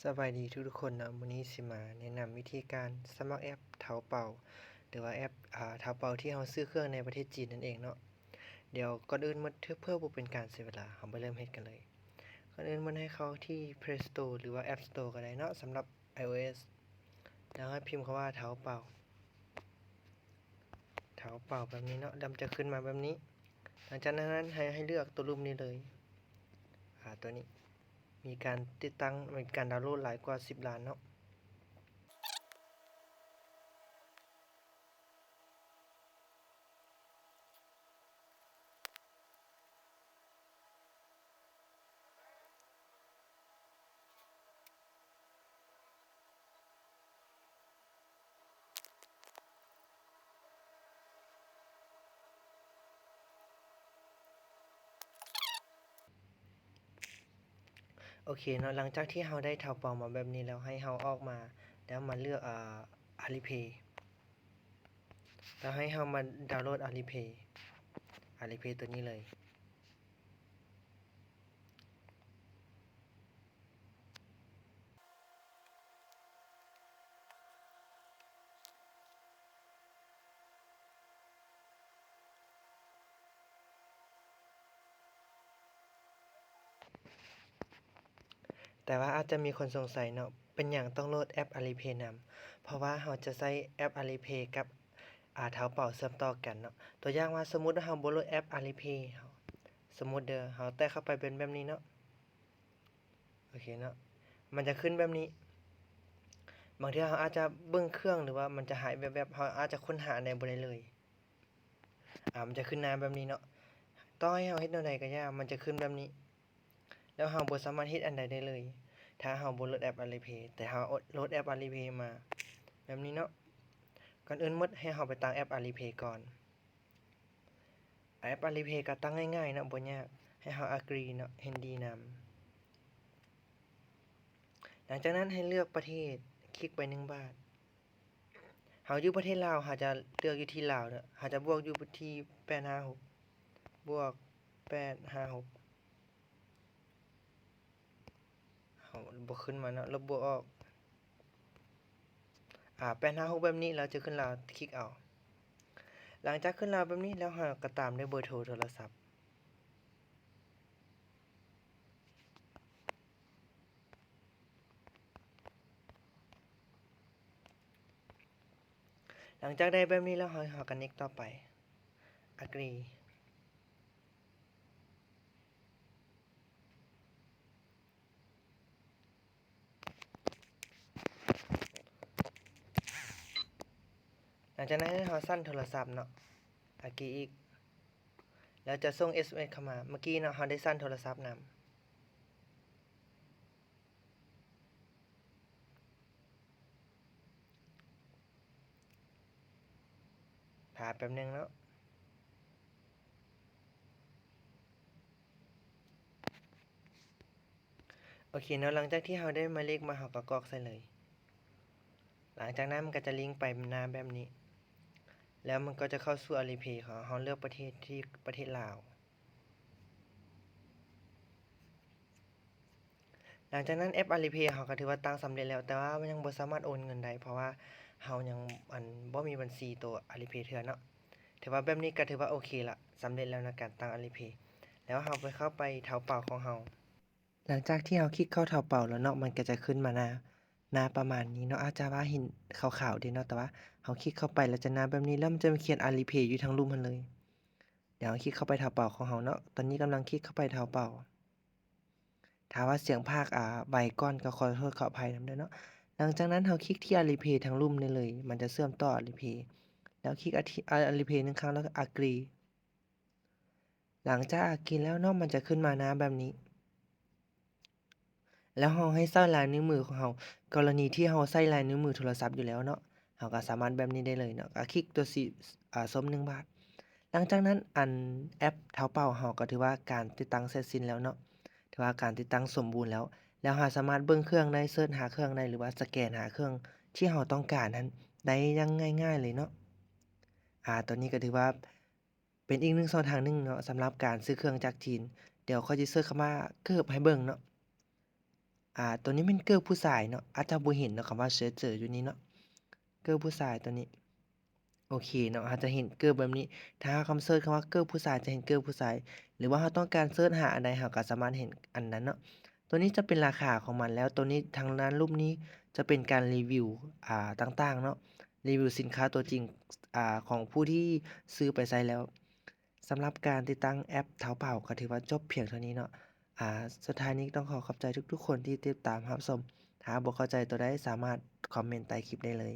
ສະບາຍດີທຸກໆຄົນເນາະ, ມື້ນີ້ຊິມາແນະນຳວິທີການສະໝັກແອັບເຖົາເປົາ ຫຼືວ່າແອັບ ອາ ເຖົາເປົາທີ່ເຮົາຊື້ເຄື່ອງໃນປະເທດຈີນນັ້ນເອງເນາະ. ດຽວກ່ອນອື່ນໝົດ ເພື່ອບໍ່ເປັນການເສຍເວລາ ເຮົາໄປເລີ່ມເຮັດກັນເລີຍ. ກ່ອນອື່ນໝົດໃຫ້ເຂົ້າທີ່ Play Store ຫຼືວ່າ App Store ກໍໄດ້ເນາະ ສຳລັບ iOS ແລ້ວໃຫ້ພິມຄຳວ່າເຖົາເປົາ. ເຖົາເປົາແບບນີ້ເນາະ, ແລ້ວມັນຈະຂຶ້ນມາແບບນີ້. ຫຼັງຈາກນັ້ນໃຫ້ ໃຫ້ເລືອກຕົວລຸ່ມນີ້ເລີຍ ອາ ຕົວນີ້ ມີການຕິດຕັ້ງ ມີການດາວໂຫຼດຫຼາຍກວ່າສິບລ້ານເນາະ. ໂອເຄເນາະ, ຫຼັງຈາກທີ່ເຮົາໄດ້ເຖົາເປົາມາແບບນີ້ແລ້ວ ໃຫ້ເຮົາອອກມາ ແລ້ວມາເລືອກ ອາ Alipay ແລ້ວໃຫ້ເຮົາມາດາວໂຫຼດ Alipay Alipay ຕົວນີ້ເລີຍ. ແຕ່ວ່າອາດຈະມີຄົນສົງໄສເນາະ ເປັນຫຍັງຕ້ອງໂຫຼດແອັບ Alipay ນຳ? ເພາະວ່າເຮົາຈະໃຊ້ແອັບ Alipay ກັບ ອາ ເຖົາເປົາເຊື່ອມຕໍ່ກັນເນາະ. ຕົວຢ່າງວ່າ ສົມມຸດວ່າເຮົາບໍ່ໂຫຼດແອັບ Alipay ເຮົາ ສົມມຸດເດີ ເຮົາແຕະເຂົ້າໄປເປັນແບບນີ້ເນາະ. ໂອເຄເນາະ, ມັນຈະຂຶ້ນແບບນີ້. ບາງເທື່ອເຮົາອາດຈະເບິ່ງເຄື່ອງ ຫຼືວ່າມັນຈະຫາຍແວບໆ ເຮົາອາດຈະຄົ້ນຫາອັນໃດບໍ່ໄດ້ເລີຍ. ອາ ມັນຈະຂຶ້ນໜ້າແບບນີ້ເນາະ. ຕໍ່ໃຫ້ເຮົາເຮັດແນວໃດກໍຢ່າ ມັນຈະຂຶ້ນແບບນີ້ ແລ້ວເຮົາບໍ່ສາມາດເຮັດອັນໃດໄດ້ເລີຍ ຖ້າເຮົາບໍ່ໂຫຼດແອັບ Alipay. ແຕ່ເຮົາໂຫຼດແອັບ Alipay ມາແບບນີ້ເນາະ. ກ່ອນອື່ນໝົດໃຫ້ເຮົາໄປຕັ້ງແອັບ Alipay ກ່ອນ. ແອັບ Alipay ກໍຕັ້ງງ່າຍໆເນາະ ບໍ່ຍາກ, ໃຫ້ເຮົາ Agree ເນາະ ເຫັນດີນຳ. ຫຼັງຈາກນັ້ນໃຫ້ເລືອກປະເທດ ຄລິກໄປໜຶ່ງບາດ. ເຮົາຢູ່ປະເທດລາວ ເຮົາຈະເລືອກຢູ່ທີ່ລາວເນາະ, ເຮົາຈະບວກຢູ່ທີ່ແປດຫ້າຫົກ ບວກແປດຫ້າຫົກ. ເຮົາບໍ່ຂຶ້ນມາເນາະ, ລົບບວກອອກ. ອາ ແປດຫ້າຫົກແບບນີ້ ແລ້ວຈະຂຶ້ນລາວ ຄລິກເອົາ. ຫຼັງຈາກຂຶ້ນລາວແບບນີ້ແລ້ວ ເຮົາກໍຕາມດ້ວຍເບີໂທໂທລະສັບ. ຫຼັງຈາກໄດ້ແບບນີ້ແລ້ວ ເຮົາ ເຮົາກໍ next ຕໍ່ໄປ agree. ຫຼັງຈາກນັ້ນໃຫ້ເຮົາສັ່ນໂທລະສັບເນາະ agree ອີກ ແລ້ວຈະສົ່ງ SMS ເຂົ້າມາ. ເມື່ອກີ້ເນາະ ເຮົາໄດ້ສັ່ນໂທລະສັບນຳ. ຖ້າແປັບໜຶ່ງເນາະ. ໂອເຄເນາະ, ຫຼັງຈາກທີ່ເຮົາໄດ້ໝາຍເລກມາ ເຮົາກໍກອກໃສ່ເລີຍ. ຫຼັງຈາກນັ້ນມັນກໍຈະລິ້ງໄປໜ້າແບບນີ້ ແລ້ວມັນກໍຈະເຂົ້າສູ່ Alipay ຂອງເຮົາ. ເຮົາເລືອກປະເທດທີ່ ປະເທດລາວ. ຫຼັງຈາກນັ້ນແອັບ Alipay ເຮົາກໍຖືວ່າຕັ້ງສຳເລັດແລ້ວ, ແຕ່ວ່າມັນຍັງບໍ່ສາມາດໂອນເງິນໄດ້ ເພາະວ່າເຮົາຍັງ ອັນ ບໍ່ມີບັນຊີໂຕ Alipay ເທື່ອເນາະ. ຖືວ່າແບບນີ້ກໍຖືວ່າໂອເຄລະ, ສຳເລັດແລ້ວໃນການຕັ້ງ Alipay. ແລ້ວເຮົາໄປເຂົ້າໄປເຖົາເປົາຂອງເຮົາ. ຫຼັງຈາກທີ່ເຮົາຄລິກເຂົ້າເຖົາເປົາແລ້ວເນາະ, ມັນກໍຈະຂຶ້ນມາໜ້າ ໜ້າປະມານນີ້ເນາະ, ອາດຈະວ່າເຫັນຂາວໆເດເນາະ, ແຕ່ວ່າເຮົາຄລິກເຂົ້າໄປແລ້ວຈະໜ້າແບບນີ້, ແລ້ວມັນຈະມາຂຽນ Alipay ຢູ່ທາງລຸ່ມຫັ້ນເລີຍ. ດຽວເຮົາຄລິກເຂົ້າໄປເຖົາເປົາຂອງເຮົາເນາະ, ຕອນນີ້ກຳລັງຄລິກເຂົ້າໄປເຖົາເປົາ. ຖ້າວ່າສຽງພາກ ອາ ໄວກ່ອນກໍຂໍໂທດຂໍອະໄພນຳເດີເນາະ. ຫຼັງຈາກນັ້ນເຮົາຄລິກທີ່ Alipay ທາງລຸ່ມນີ້ເລີຍ, ມັນຈະເຊື່ອມຕໍ່ Alipay ແລ້ວຄລິກ ອາ Alipay ໜຶ່ງຄັ້ງ ແລ້ວກໍ Agree. ຫຼັງຈາກ Agree ແລ້ວເນາະ, ມັນຈະຂຶ້ນມາໜ້າແບບນີ້ ແລ້ວເຮົາໃຫ້ໃສ່ລາຍນິ້ວມືຂອງເຮົາ. ກໍລະນີທີ່ເຮົາໃສ່ລາຍນິ້ວມືໂທລະສັບຢູ່ແລ້ວເນາະ, ເຮົາກໍສາມາດແບບນີ້ໄດ້ເລີຍເນາະ, ກໍຄລິກຕົວສີ ອາ ສົ້ມໜຶ່ງບາດ. ຫຼັງຈາກນັ້ນ ອັນ ແອັບເຖົາເປົາເຮົາກໍຖືວ່າການຕິດຕັ້ງເສັດສິ້ນແລ້ວເນາະ, ຖືວ່າການຕິດຕັ້ງສົມບູນແລ້ວ. ແລ້ວເຮົາສາມາດເບິ່ງເຄື່ອງໄດ້, ເສີດຫາເຄື່ອງໄດ້ ຫຼືວ່າສະແກນຫາເຄື່ອງທີ່ເຮົາຕ້ອງການຫັ້ນໄດ້ຢ່າງງ່າຍໆເລີຍເນາະ. ອາ ຕົວນີ້ກໍຖືວ່າ ເປັນອີກໜຶ່ງຊ່ອງທາງໜຶ່ງເນາະ ສຳລັບການຊື້ເຄື່ອງຈາກຈີນ. ດຽວຂ້ອຍຊິເສີດຄຳວ່າເກີບໃຫ້ເບິ່ງເນາະ. ອ່າ ຕົວນີ້ແມ່ນເກີບຜູ້ຊາຍເນາະ ອາດຈະບໍ່ເຫັນເນາະ ຄຳວ່າ search ຢູ່ນີ້ເນາະ ເກີບຜູ້ຊາຍຕົວນີ້. ໂອເຄເນາະ ເຮົາຈະເຫັນເກີບແບບນີ້ ຖ້າເຮົາຄຳເສີດຄຳວ່າເກີບຜູ້ຊາຍ ຈະເຫັນເກີບຜູ້ຊາຍ ຫຼືວ່າເຮົາຕ້ອງການເສີດຫາອັນໃດ ເຮົາກໍສາມາດເຫັນອັນນັ້ນເນາະ. ຕົວນີ້ຈະເປັນລາຄາຂອງມັນ ແລ້ວຕົວນີ້ທາງດ້ານລຸ່ມນີ້ຈະເປັນການຣີວິວ ອ່າ ຕ່າງໆເນາະ ຣີວິວສິນຄ້າຕົວຈິງ ອ່າ ຂອງຜູ້ທີ່ຊື້ໄປໃຊ້ແລ້ວ. ສຳລັບການຕິດຕັ້ງແອັບເທົາເປົ່າກໍຖືວ່າຈົບພຽງເທົ່ານີ້ເນາະ. ອ່າ ສຸດທ້າຍນີ້ຕ້ອງຂໍຂອບໃຈທຸກໆຄົນທີ່ຕິດຕາມຮັບຊົມ. ຖ້າບໍ່ເຂົ້າໃຈຕົວໃດ ສາມາດຄອມເມັນໃຕ້ຄລິບໄດ້ເລີຍ.